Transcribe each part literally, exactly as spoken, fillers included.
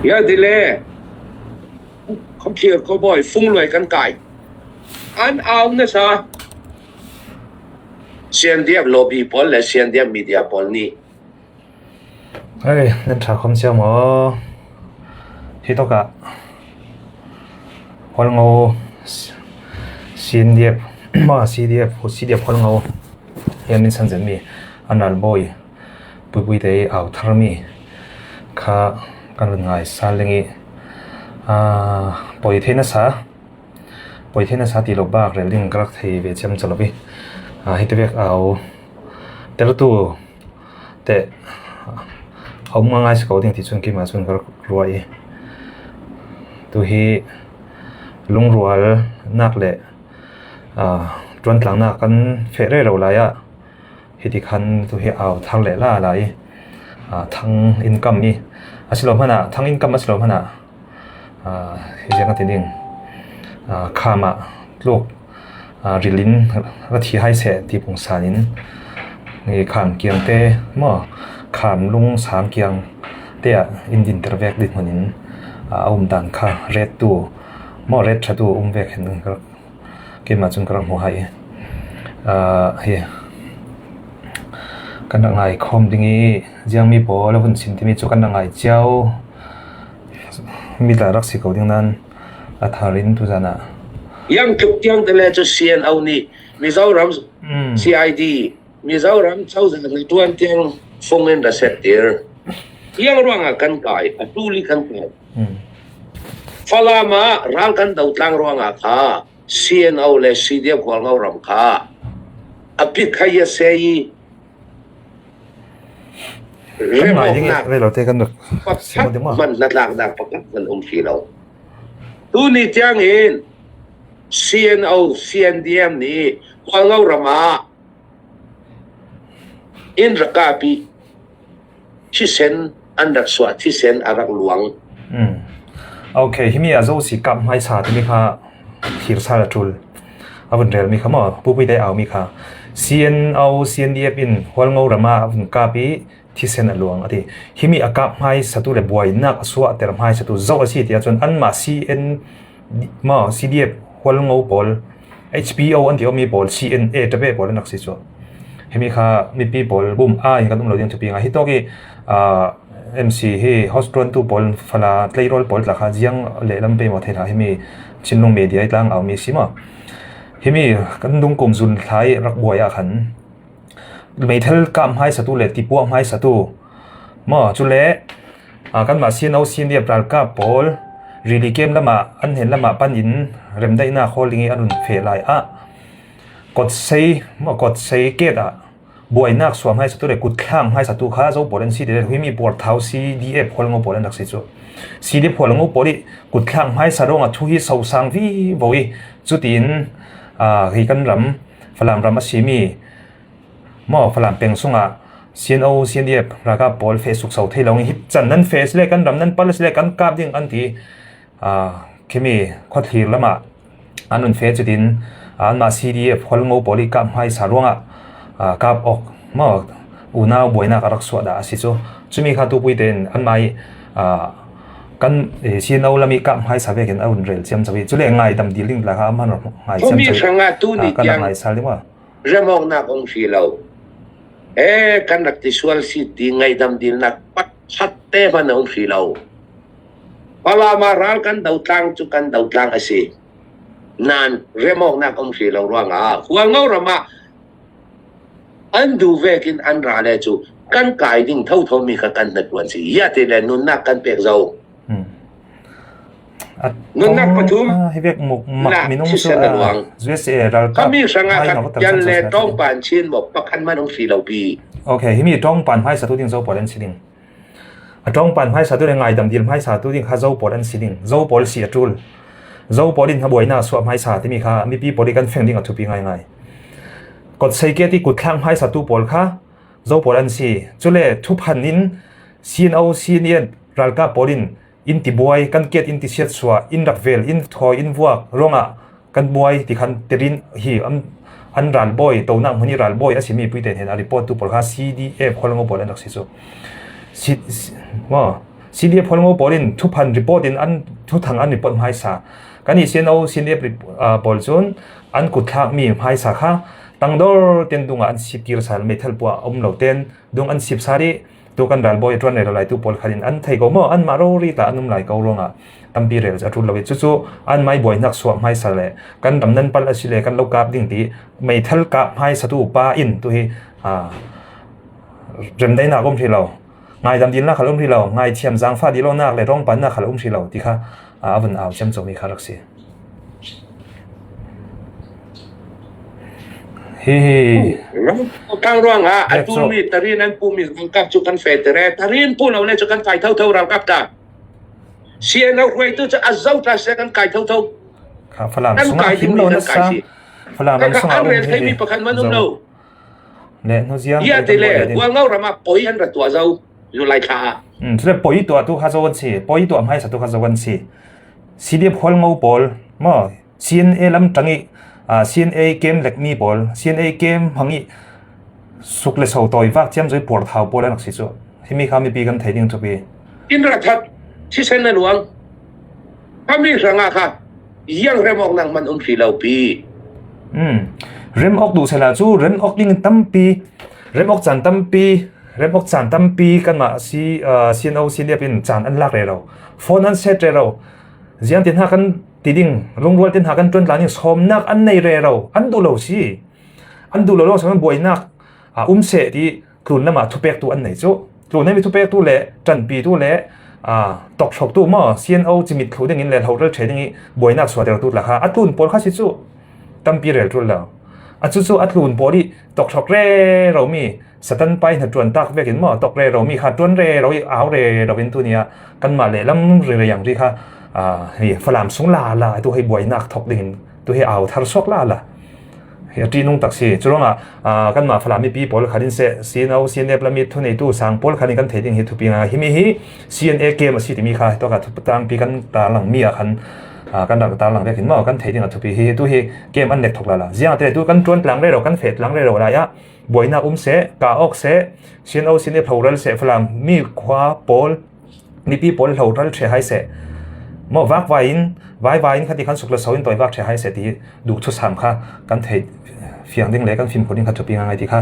Ya dile, khawkhir khawbawi fungluai kan kai. An au nasa. Sian diap lobby pawl le Sian diap media pawl ni. Hei, nan ṭha khawm sia maw? Hi tawkah Hualngo, C N D F, maw, C D F, C D F Hualngo hian min san zen mi, an ralbawi Puipuite au thar mi kha kan rawn ngai sal ding i, a, pawi theih nasa, pawi theih nasa tih loh bak rel ding ka rak thei ve chiam chaw lo i, a, hiti vek au tertu te a um ngai ngai si ko ding ti chuan keimah chuan ka rak ruah i, tu hi lungrual nak leh, a, ṭuan tlang nak kan feh rero lai a, hiti khan tu hi au thar leh la lai i, a, thang inkam i a si lo hmanah, thang inkam a si lo hmanah, a, hi ziak a ti ding, a, khamah tluk, a, rilin ka thi hai seh ti pung sanin, i kham kiang te maw, kham lung sang kiang te ah in din ter vek dit hmunin, a, a um dan kha ret tu maw, ret ṭha tu um vek hen ka rak keimah chuan ka rak hmu hai. Ah, hi kan rak ngai khawm ding i, ziang mi pawl a vun chhin ti mi chu kan rak ngai chiau. Mi tla rak si ko ding nan a tharin tu zana. Yang tluk tiang te le chu C N O ni, Mizoram, mm, C I D, Mizoram chau zana tuan tiang fungin ra set tir. Yang ruanga kan kai, a tuli kan kai. Mm. Falama ral kan do tlang ruanga kha. C N O le C D F Hualngo ram kha a pi kha ya sei. Kan ngai ding i, remawkna rei lo te kan rak pakhat siam ding maw? Man na tlak dak pakhat man um si lo. Tuni tiangin C N O, C N D M ni Hualngo rama in rak kap i, thisen an rak suah, thisen a rak luang. Mm. Ok, himi a zo si kap hmaisa te mi kha thir sal a tul. A vun rel mi kha maw, Pupuite au mi kha. C N O, C N D F in Hualngo rama a vun kap i thisen a luang a ti. Himi a kap hmaisa tu le buainak a suah ter hmaisa tu zo a si tia chuan anmah C N maw, C D F Hualngo pawl, H P O an ti awm mi pawl, C N A te pawl an rak si chu. Hemi kha mipi pawl bum a in kan um lo ding thupi ngai. Hi tawk i, a, M C hi host ṭuantu pawl, Fala tleirawl pawl tla kha ziang lehlam pawimawh thei hlah hemi thinlung media i tlang au mi si maw. Hemi kan dungkum zun thlai rak buai a khan meithal kap hmaisatu leh tipuak hmaisatu maw, chule, a, kanmah C N O, C N D F ralkap pawl, Rili kem lamah, an hnen lamah panin remdaihna khawl dingin an rawn feh lai a, Kawtsei maw, Kawtsei ketah buainak suah hmaisatu leh kutthlak hmaisatu kha Zo pawl an si tih leh, hemi Puarthau C D F Hualngo pawl an rak si chu. C D F Hualngo pawl hi kutthlak hmaisa rawngah thu hi sosang vivo i, chutiin, a, hei kan ram, Falam ram a si mi, maw, Falam peng sungah C N O, C N D F ralkap pawl feh sukso thei lo nge, hi chan nan feh si le kan ram nan pal si le kan kap ding an ti. A, khemi khawthlir lamah an rawn feh chutin, a, anmah C D F Hualngo pawl i kap hmaisa ruangah, a, kap awk maw, unau buainak a rak suah dah a si chu. Chumi kha tupuite'n anmah i, a, kan, e, C N O lam i kap hmaisa vekin a rawn rel chiam chauh i. Chule ngaidam dil ding tla kha a man rawn ngai chiam chauh i. Khawmi hrangah tuni tiang kan rak ngaisal ding maw. Remawkna kawng hri lo. E, kan rak ti sual si ti ngaidam dilna pakhat te hman a awm hri lo. Palama ral kan do tlang chu kan do tlang a si. Nan remawkna kawng hri lo ruangah Hualngo ramah an duh vekin an ra le chu kan kai ding tho tho mi kha kan hnaṭuan si. Ia ti le nunnak kan pek zo. Hmm. Nunnak pathum. Hi vek muk mak minung chu, a, U S A ralkap. Khami hrangah khat pian le ṭawngpan chin mawk pakhat man awm hri lo pi. Ok, himi ṭawngpan hmaisatu ding Zo pawl an si ding. A ṭawngpan hmaisatu leh ngaidam dil hmaisatu ding kha Zo pawl an si ding. Zo pawl si a tul. Zo pawl in a buaina suah hmaisa timi kha mipi pawl i kan feng ding a thupi ngai ngai. Kawtsei ket i kutthlak hmaisatu pawl kha Zo pawl an si. Chule thuphan in C N O, C N F ralkap pawl in in tibuai, kan ket in tisiat suah, in rak vel, in thawi, in vuak ruangah kan buai ti khan tirin hi an, an ralbawi, Tonak hmun i ralbawi a si mi puite nen a report tu pawl kha C D F Hualngo pawl an rak si chu. Si, si, maw, C D F Hualngo pawl in thuphan report in an thuthang an report hmaisa. Kan i C N O, C N F rep-, ah, pawl cun an kutthlakmi hmaisa kha tangdor ten dungah an sip kir sal, meithal puah a um lo ten dung an sip sal i tu kan ralbawi a ṭuan rero lai tu pawl khat in an thei ko maw? Anmah rori tla an um lai ko ruangah tampi rel a ṭul lo i cucu anmah i buaihnak suah hmaisa le kan ram nan palh a si le kan lo kap ding ti meithal kap hmaisa tu pa in tu hi, ah, remdaihnak um hrih lo, ngaidam dilnak khal um hrih lo, ngaithiam zangfah dih lonak le rawngpannak khal um hrih lo ti kha, ah, a vun au ciamcomi kha rak si. Hi hi. Ram tang ruangah a ṭulmi, tarin an pumi ralkap cu kan feh ter e, tarin pu lo le cu kan kai thotho ralkap ta. C N O hruaitu cu a zo ta si kan kai thotho. Kha Falam sungah kai him lo ding nasa. Falam ram sungah an rel theimi pakhat man um lo. Le hnuziang. Ia ti le Hualngo ramah poi an ra tuah zo. Zulai thla ah. Cule poi tuah tu kha zo an si. Poi tuah hmaisa tu kha zo an si. C D F Hualngo pawl maw? C N A lam ṭang i, ah, C N A kem lekmi pawl, C N A kem hmang i suk le so tawi vak ciamco i puarthau pawl an rak si cu. Himi kha mipi kan thei ding thupi. In ra that, thisen na luang. Kha mi hrangah kha, yang rem awk nang man um hrih lo pi. Rem awk duh sehla cu, rem awk ding tampi, rem awk caan tampi, rem awk caan tampi kanmah si, ah, C N O, C N F in caan an lak rero. Phone an set rero. Ziang ti hna kan ti ding, lungrual ti hna kan ṭuan tlang ding, sawmnak an nei rero, an duh lo si. An duh lo lawng sawm buainak, ah, um seh ti tlun lamah thupektu an nei cu. Tlun hemi thupektu le ṭanpitu le, ah, tawkhroktu maw, C N O cimit thluh dingin le hloral ṭhe ding i buainak suatertu tla kha a tlun pawl kha si cu tampi rel ṭul lo. A cucu a tlun pawl i tawkhrok rero mi Satan pai hna ṭuan tak vekin maw, tawk rero mi kha ṭuan rero i au rero in tuni ah kanmah lehlam ringring ri kha, ah, hi Falam sung lala tu hei buainak thawk dingin tu hei au thar suak lala. Hi a ṭihnung tak si. Curuangah, ah, kanmah Falam mipi pawl khat in seh, C N O, C N F lam i thuneitu sang pawl khat in kan thei ding hi thupi ngai. Himi hi C N A kem a si timi kha hi tawkah thuptangpi kan tarlang mi ah khan, ah, kan rak tarlang vekin maw kan thei ding a thupi hi. Tu hi kem an nek thawk lala. Ziangahtile tu kan ṭuan tlang rero, kan feh tlang rero lai ah buainak um seh, ka awk seh, C N O, C N F hloral seh, Falam mi khua pawl, mipi pawl hloral ṭhe hai seh. Maw vak vai in, vai vai in kha ti khan suk le so in tawi vak ṭhe hai seh ti duh thusam kha kan theih fiang ding le kan fimkhur ding kha thupi ngaingai ti kha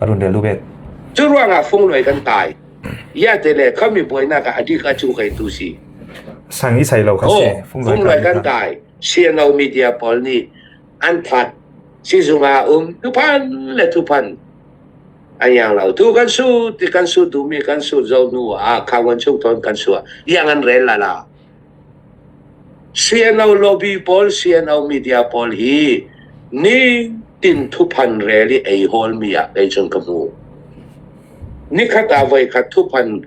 ka run rel duh bet. Curuangah fungluai kan tai. Ia te le khami buainak ah a dik a cu kei tu si. Sang i sai lo kha si. Fungluai kan tai. C N O media pawl nih an that. Sizung ah um thuphan le thuphan a yang lo. Thu kan sut ti kan sut duhmi kan sut zo hnu ah kha wan chung thawn kan suah. Yang an rel lala. C N O lobby pawl, C N O media pawl hi ni tin thuphan rel i ei hawl mi ah kei cun ka hmu. Nikhat ah voi khat thuphan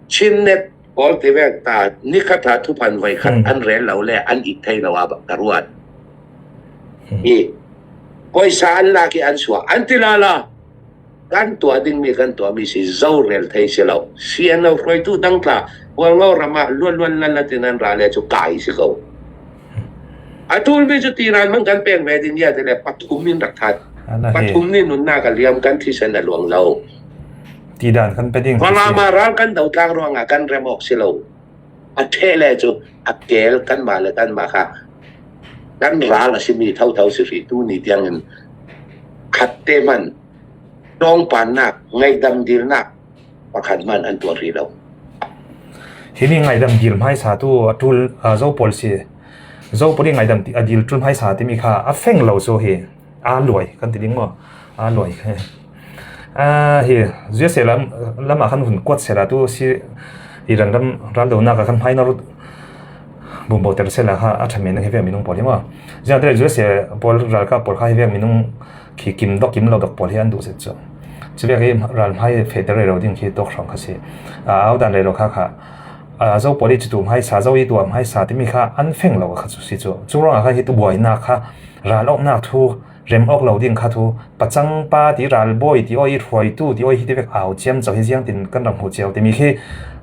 chinnet pawl ti vek ta, nikhat ah thuphan voi khat an rel lo le an it thei lo ah ka ruat. I poisa an lak i an suah, an ti lala. Kan tuah dingmi kan tuahmi si zo rel thei si lo. C N O hruaitu dang tla, Hualngo ramah luan luan lan latin an ra le cu kai si ko. A tulmi cu tiran man kan peng ve ding ia ti le pathum in rak that. Pathum nih nunnak a liam kan thisen a luang lo. Tidan kan pe ding. Falam ah ral kan do tlang ruangah kan rem awk si lo. A ṭheh le cu a kel kanmah le kanmah kha kan ral a simi thotho si hrih tu ni tiangin khat te hman ṭawngpannak, ngaihdam dilnak pakhat hman an tuah hrih lo. Himi ngaihdam dil hmaisa tu a ṭul, aa, zo pawl si, zo pawl i ngaihdam ti-, a dil ṭul hmaisa timi kha a feng lo cu hi. Aa luai kan ti ding maw? Aa luai. Aa, hi U S A lam, lamah kan hun kuat sela tu si i ran ram raldonak ah kan hmai na rut bumbo ter sela kha a ṭha men hi vek minung pawl hi maw? Ziangte U S A pawl ralkap pawl kha hi vek minung khi kim dok kim lo dok pawl hi an duh zet cu. Cuvek hi ral hmai feh ter rero ding khi tawk hrawng kha si. Aa, au dan rero kha kha. Aa, zo pawl i cutu hmaisa, zo i tuah hmaisa timi kha an feng lo kha cu si cu. Curuangah kha hi tu buainak kha ral awknak thu rem awk lo ding kha thu, pacang pa ti ralbawi ti aw i hruaitu ti aw i hi ti vek au ciamco hi ziangtin kan rak hmuh cio timi khi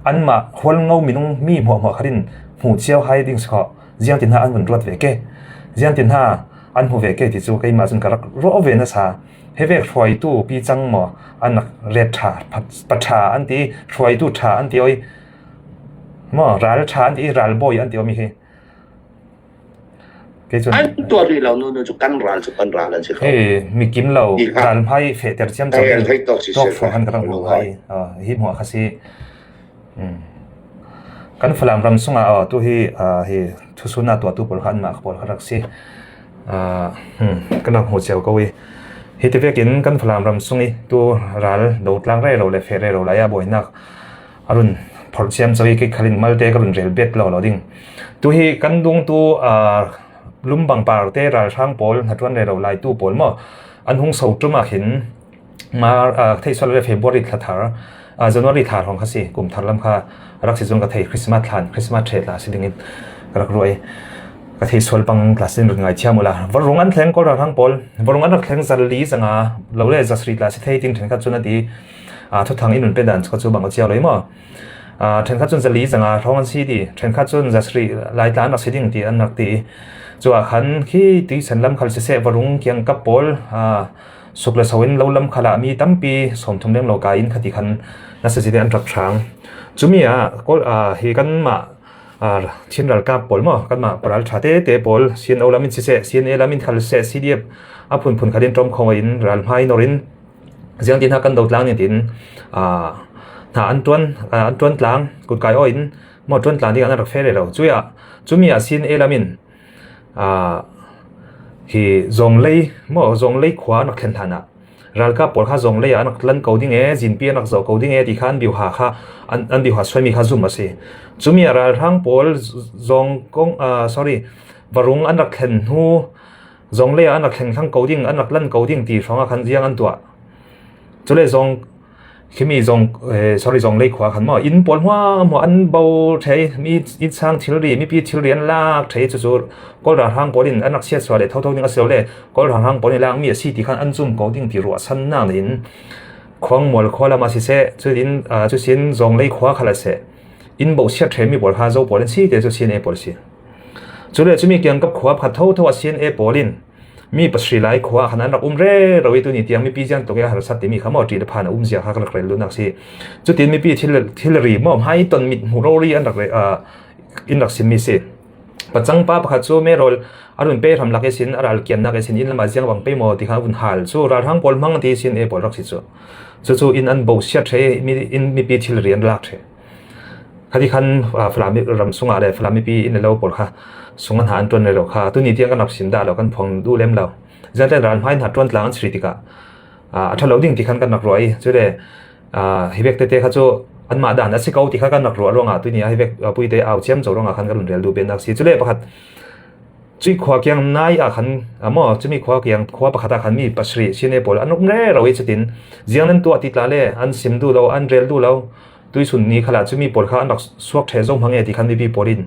anmah Hualngo minung mi hmuahhmuah khat in hmuh cio hai ding si khaw. Ziangtin hna an vun ruat ve ke. Ziangtin hna an hmu ve ke ti cu keimah cun ka rak ruah ve nasa. He vek hruaitu pi cang maw an rak ret ṭha, pa, pa ṭha an ti, hruaitu ṭha an ti aw i Maw, ral ṭha an ti, ral bawi an ti aw mi hi. Kei chun an tuah rih lo, nu nu chu kan ral chu kan ral an si kho. Hei, mi kim lo, i kha, ral hmai fehter chiam chiam hei, in hei, tawk si talk se show khan ka rak hmu lo hai. Aw, hi hmuah kha si. Hmm. Kan Falam ram sunga, aw, tu hi, ah, hi thusunna tuahtu pawl kha anmah kha pawl kha rak si. Ah, hmm, kan rak hmu chiau ko i. Hiti vekin kan Falam ram sung i tu ral do tlang rero le feh rero lai a buainak a run phawrh chiam chau i, kei khalin malte ka run rel bet lo lo ding. Tu hi kan dungtu, ah, Lumbang parte ralhrang pawl, hnaṭuan rero laitu pawl maw, an hung so ṭum ah khin Mar-, ah, ka theih sual le February thla thar, ah, January thla hrawng kha si, kum thar lam kha rak si zung ka thei, Christmas thlan, Christmas ṭhe tla si dingin ka rak ruah i, ka theih sual pang tla si ding run ngaithiam ula. Varung an thleng Kawl ralhrang pawl, varung an rak thleng zali zanga lo le zasri tla si thei ding ṭhenkhat chun a ti, ah, thuthang in run pe dan chu kha chu bang a chia lo i maw. Ah, ṭhenkhat chun zali zanga hrawng an si ti, ṭhenkhat chun zasri lai tla an rak si ding ti an rak ti. Chuah khan khi tuisan lam khal siseh, varung kiangkap pawl, ah, suk le so in lo lam khalah mi tampi sawmthum leng lo kai in khati khan nasa zite an rak ṭhang. Chumi ah, Kawl, ah, hi kanmah, ah, Chin ralkap pawl maw, kanmah paral ṭha tete pawl, C N O lam in siseh, C N A lam in khal siseh, C D F a phunphun khat in ṭawm khawng in ral hmai nawr in, ziangtin ha kan do tlang ning tin, ah, hna an ṭuan, ah, an ṭuan tlang, kutkai aw in, maw ṭuan tlang ding an rak fe rero. Chuia, chumi ah C N A lam in, ah, hi Zawnglei, maw Zawnglei khua an rak thlen hlan ah, ralkap pawl kha Zawnglei ah an rak tlan ko ding e, zinpi an rak zawh ko ding e, ti kha an biuha kha, an, an biuha suaimi kha zum a si. Chumi ah ralhrang pawl Zawngkong, ah, sorry, varung an rak thlen hnu, Zawnglei ah an rak thleng thlang ko ding, an rak lan ko ding ti hrawng ah khan ziang an tuah. Chule Zawng, khimi Zawng, eh, sorry, Zawnglei khua khan maw, in pawl hmuahhmuah an bo ṭhei, mi in sang thilri, mipi thilri an lak ṭhei, chu chu Kawl ralhrang pawl in an rak siatsuah leh thotho ding a si lo le, Kawl ralhrang pawl in lak mi a si ti khan an zum ko ding ti ruahsan nak in Khuangmual khua lam a siseh, chutin, ah, chu sin Zawnglei khua khal a seh, in bo siat ṭhei mi pawl kha Zo pawl an si te chu C N A pawl si. Chule chumi kiangkap khua pakhat thotho a C N A pawl in mi pasri lai khua khan an rak um rero i, tuni tiang mipi ziang tuk i a harsat timi kha maw ṭih le phan a um zia kha ka rak rel luhnak si. Chutin mipi thil, thilri maw, hmai ton mit hmuh rori an rak re-, ah, in rak simmi si. Pachangpa pakhat chu Merawl a run pe hram lak ihsin, a ral kiannak ihsin, in lamah ziang bang pei maw ti kha a vun hal chu ralhrang pawl hmang ti C N A pawl rak si chu. Chu chu in an bo siat ṭhei, mi, in mipi thilri an lak ṭhei. Khati khan, ah, Falam mi ram sungah le Falam mipi in le lo pawl kha sung an ha an ṭuan le lo kha, tuni tiang kan rak sim dah lo, kan phuang duh lem lo. Ziangte ral hmai hna ṭuan tlang an si tikah, ah, a ṭha lo ding ti khan kan rak ruah i, chule, ah, hi vek tete kha chu anmah dan a si ko ti kha kan rak ruah ruangah tuni a hi vek, ah, puite au chiam zo ruangah khan kan run rel duh pennak si. Chule pakhat, cui khua kiang nai ah khan, ah, maw, cumi khua kiang khua pakhat ah khan mi pasri C N A pawl an um rero i, chutin ziang nan tuah ti tla le an sim duh lo, an rel duh lo. Tuisun ni khalah cumi pawl kha an rak suak ṭheh zo hmang e ti khan mipi pawl in,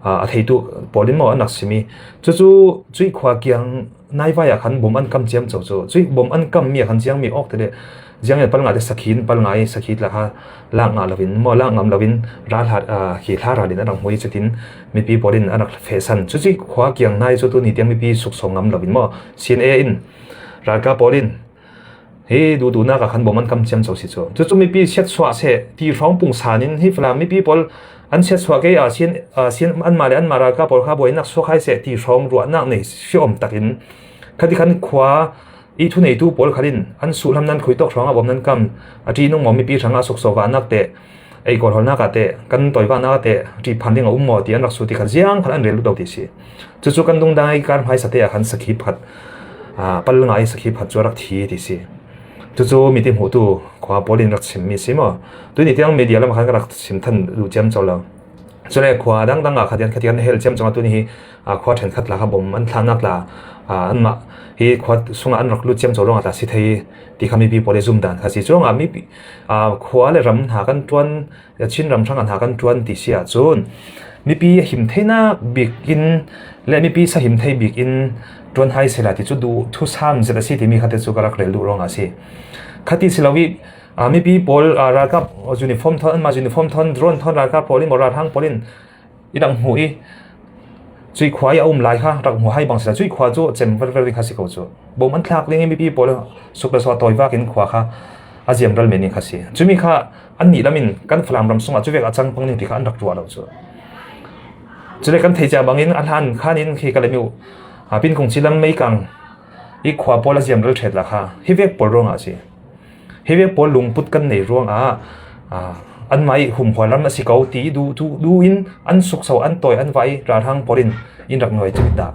ah, a theitu pawl in maw an rak sim i. Chu chu cui khua kiang nai vai ah khan bom an kam ciam co cu. Cui bom an kam mi ah khan ziang mi awk te le, ziang in pal ngai te sakhi in pal ngai, sakhi tla kha lak ngah lovin, maw lak ngam lovin, ra hla, ah, khi hla ral in an rak hmui, chutin mipi pawl in an rak fehsan. Chu cui khua kiang nai cu tuni tiang mipi sukso ngam lovin maw, C N A in, ralkap pawl in, hi duhduhnak ah khan bom an kam ciam co si cu. Cucu mipi siatsuah seh ti hrawng pungsan in hi Falam mipi pawl an siatsuah kei ah, sin, ah, sin, anmah le anmah ralkap pawl kha buainak suak hai seh ti hrawng ruahnak nei si awm takin khati khan khua i thuneitu pawl khalin an suhlam nan khui tawk hrawng ah bom nan kam a ṭihnung maw, mipi hrangah sukso vahnak te, ei kawlhawlnak ah te, kan toivahnak ah te ṭih phan ding a um maw ti an rak sut i khan ziang khan an rel lut lo ti si. Cucu kan dungdang i kar hmaisa te ah khan sakhi pakhat, aa, pal ngai sakhi pakhat cu a rak thi ti si. Cucu miti hmuhtu khua pawl in rak chimmi si maw? Tuni tiang media lam ah khan ka rak chim than duh ciamco lo. Cule khua dangdang ah khatian khatian hel ciamco ah tuni hi, aa, khua ṭhenkhat tla kha bom an thlaknak tla, aa, anmah hi khua sungah an rak lut ciamco ruangah tla si thei ti kha mipi pawl i zumdan kha si. Curuangah mipi, aa, khua le ram hna kan ṭuan, Chin ram hrang a hna kan ṭuan ti si ahcun mipi a him theinak bik in le mipi sahim thei bik in ṭuan hai sehla ti cu duh thusam zet a si timi khate cu ka rak rel duh ruangah a si. Khati si lo i, aa, mipi pawl, aa, ralkap uniform thawn, anmah uniform thawn, drone thawn ralkap pawl in maw, ralhrang pawl in i rak hmuh i, cui khua i a um lai kha rak hmuh hai bang sila, cui khua cu cem verver ding kha si ko cu. Bom an thlak ding i mipi pawl suk le so a tawi vak in khua kha a ziam ral men ding kha si. Cumi kha Annih lamin kan Falam ram sungah cuvek a cang pang ding ti kha an rak ruah lo cu. Cule kan theih cia bangin a hlan khanin khi ka lem uh, a, Pinkungci lam Meikang i khua pawl a ziam rel ṭhet la kha hi vek pawl ruangah a si. Hi vek pawl lungput kan nei ruangah, a, anmah i humhual ram a si ko ti duh, duh, duh in an sukso, an tawi, an vai ralhrang pawl in in rak nuai cik dah.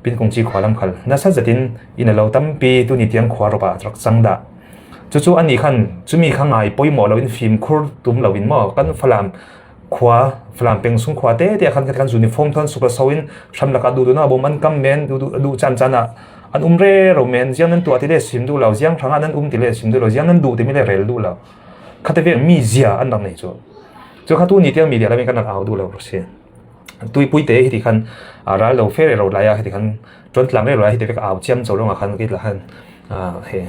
Pinkungci khua lam khal nasa zetin inn a lo tampi tuni tiang khua ropah rak cang dah. Cucu anih khan cumi kha ngai poimawh loin fimkhur tum loin maw, kan Falam khua, Falam peng sung khua tete ah khan kan uniform thawn suk a so in hram lakah duhduhnak bawm an kam men, duh, duh, duh caan caan ah an um rero men, ziang nan tuah ti le sim duh lo, ziang hrangah nan um ti le sim duh lo, ziang nan duh timi le rel duh lo. Khate vek mi zia an rak nei cu. Cu kha tuni tiang media lamin kan rak au duh lo rak si. Tuipui te hiti khan, a, ral lo fe rero lai a hiti khan ṭuan tlang rero lai a hiti vek au ciam co ruangah khan kei tla khan, a, he,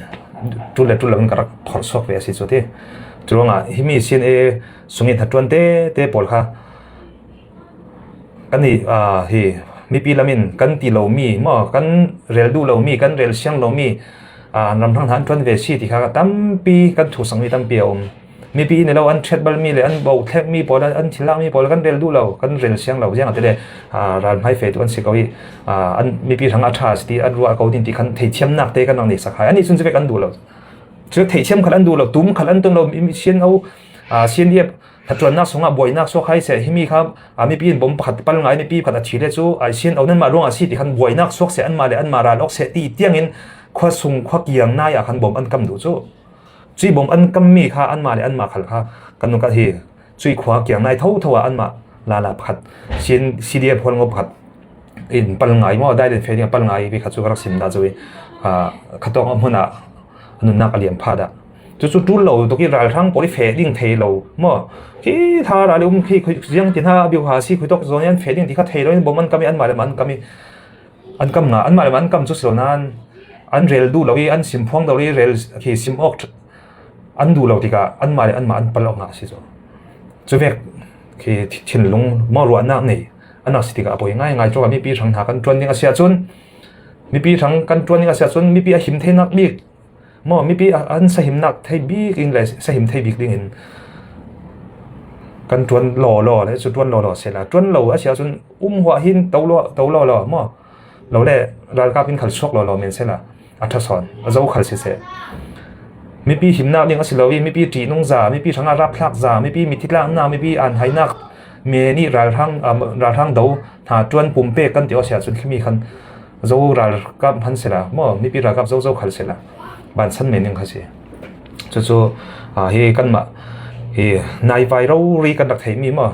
ṭul le ṭul lo in ka rak phorh suak ve a si cu ti. Cu ruangah himi C N A sungin hnaṭuan tete pawl kha kan i, a, hi, mipi lamin kan ti lomi maw, kan rel duh lomi, kan rel siang lomi, a, ramhrang hna an ṭuan ve si ti kha tampi kan thusakmi tampi a um. Mipi inn i lo an ṭhiatbalmi le an bohthlekmi pawl, an thil lakmi pawl kan rel duh lo, kan rel siang lo. Ziangahtile, aa, ral hmai fe tu an si ko i, aa, an mipi hrang a ṭha a si ti an ruah ko ding ti khan theithiamnak te kan rak nei sak hai. Anih cun cuvek an duh lo. Cu theithiam khal an duh lo, tum khal an tum lo, mi, mi C N O, aa, C N D F hnaṭuannak sungah buainak suak hai seh, himi kha, aa, mipi in bom pakhat pal ngai, mipi pakhat a thi le cu, aa, C N O nanmah ruangah a si ti khan buainak suak seh, anmah le anmah ral awk seh ti tiangin khua sung khua kiang nai ah khan bom an kam duh cu. Cui bawm an kammi kha anmah le anmah khal kha kan nungkah hi. Cui khua kiang nai thotho ah anmah lala pakhat C N, C D F hualngo pakhat in pal ngai maw, dai den feh ding a pal ngai ve kha cu ka rak sim dah cu i, aa, khatawk a hmun ah a nunnak a liam phah dah. Cucu ṭul lo tuk i ralhrang pawl i feh ding thei lo maw? Khi thla ral i um khi, khi ziang ti hna a biuha a si, khuitawk zawn i an feh ding ti kha thei lo in bawm an kam i anmah le anmah an kam i, an kam nga, anmah le anmah an kam cu si lo nain an rel duh lo i an sim phuang do i rel khi sim awk ṭh-, an duh lo tikah anmah le anmah an pal awk nga a si cu. Cuvek khi thi-, thinlung maw ruahnak nei an rak si tikah a poi ngaingai. Cuka mipi hrang hna kan ṭuan ding a si ahcun, mipi hrang kan ṭuan ding a si ahcun mipi a him theinak bik maw, mipi a, an sahimnak thei bik in le sahim thei bik dingin kan ṭuan lawlaw le cu ṭuan lawlaw sehla, ṭuan lo a si ahcun um huah hin to law, to lawlaw maw, lo le ralkap in khal suak lawlaw men sehla a ṭha sawn, a zo khal siseh. Mipi himnak ding a si lo i mipi ṭihnung za, mipi hrangah rapthlak za, mipi mithitlaknak, mipi anhainak men i ralhrang, aa, ralhrang do hna ṭuan pumpek kan ti awk a si ahcun khimi khan zo ralkap hman sehla maw, mipi ralkap zozo khal sehla bansan men ding kha si. Cucu, aa, hi kanmah hi naivai rori kan rak theihmi maw,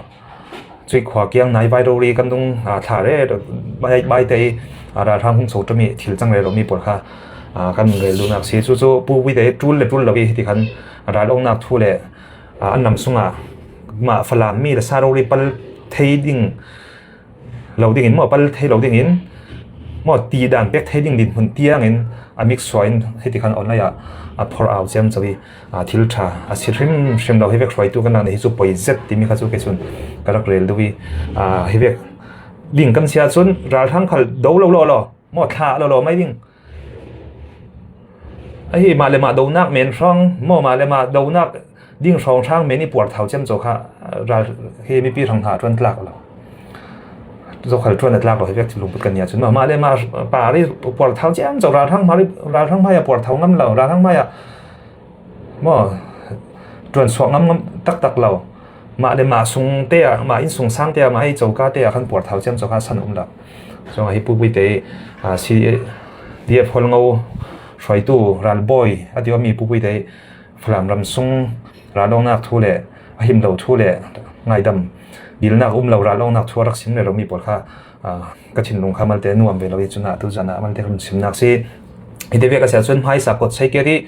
cui khua kiang naivai rori kan dung, aa, thla re, bai, bai te i, aa, ralhrang hung co ṭami thil cang reromi pawl kha, aa, kan rel duhnak si. Cucu pupui te ṭul le ṭul lo i hiti khan ral awknak thu le, aa, an ram sungah mah Falam mi le sa rori pal thei ding lo dingin maw, pal thei lo dingin maw, ti dan pek thei ding dinhmun tiangin a mik suah in hiti khan online ah a phorh au ciamco i, aa, thil ṭha a si hrimhrim lo. Hi vek hruaitu kan rak nei hi cu poi zet timi kha cu kei cun ka rak rel duh i, aa, hi vek ding kan si ahcun ralhrang khal do lo lawlaw maw, thlah lawlaw mai ding. Ahi mah le mah donak men hrawng maw, mah le mah donak ding hrawnghrang men i puarthau ciamco kha ral, hi mipi hrang hna ṭuan tlak lo. Zokhal ṭuan a tlak lo hi vek cu lungput kan nia cun maw, mah le mah par i puarthau ciamco, ralhrang hmai, ralhrang hmai ah puarthau ngam lo, ralhrang hmai ah maw, ṭuan suak ngam, ngam taktak lo. Mah le mah sung te ah, mah innsungsang te ah, mah i coka te ah khan puarthau ciamco kha san um lo. Cuang hi pupui te, aa, C D F hualngo hruaitu ralbawi a ti awmi pupui te Falam ram sung ral awknak thu le a him lo thu le ngaidam dilnak um lo ral awknak thu a rak sim reromi pawl kha, aa, ka thinlung kha malte nuam ve lo i cun atu zan ah malte ka run simnak si. Hi te vek a si ahcun hmaisa kawt sei kek i,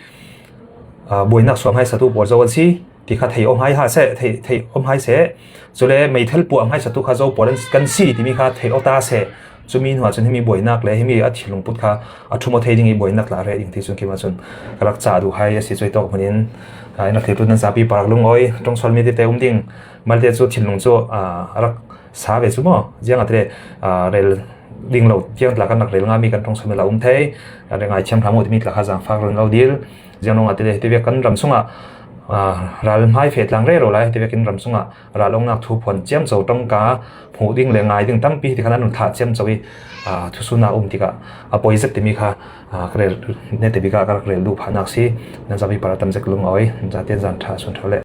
aa, buainak suah hmaisatu pawl zo an si ti kha thei awk hai ha seh, thei, thei awk hai seh. Cule meithal puah hmaisatu kha zo pawl an, kan si timi kha thei awk ta seh. Cumi hnuah cun himi buainak le himi a thinlungput kha a ṭhum aw thei ding i buainak tla reh ding ti cun keimah cun ka rak cah duh hai a si. Cuai tawk hmun in, aa, in rak theitu nan zapi parak lungawi ṭongsual mi tete um ding malte cu thinlung cu, aa, a rak sa ve cu maw? Ziangahtile, aa, rel ding lo tiang tla kan rak rel ngami kan ṭongsual mi la um thei. Aa, ngaithiam hram uh timi tla kha zaangfak run lo dil. Ziang ruangah tile hiti vek kan ram sungah, aa, ral hmai feh tlang rero lai, heti vekin ram sungah ral awngnak thu phuan ciamco tawngka hmuh ding le ngai ding tampi heti khan an run thlah ciamco i, aa, thusunak um tikah a poi zet timi kha, aa, ka rel, nete bikah ka rak rel duh phahnak si. Nan zami par a tam zek lungawi, zate zan ṭha, sun ṭha le.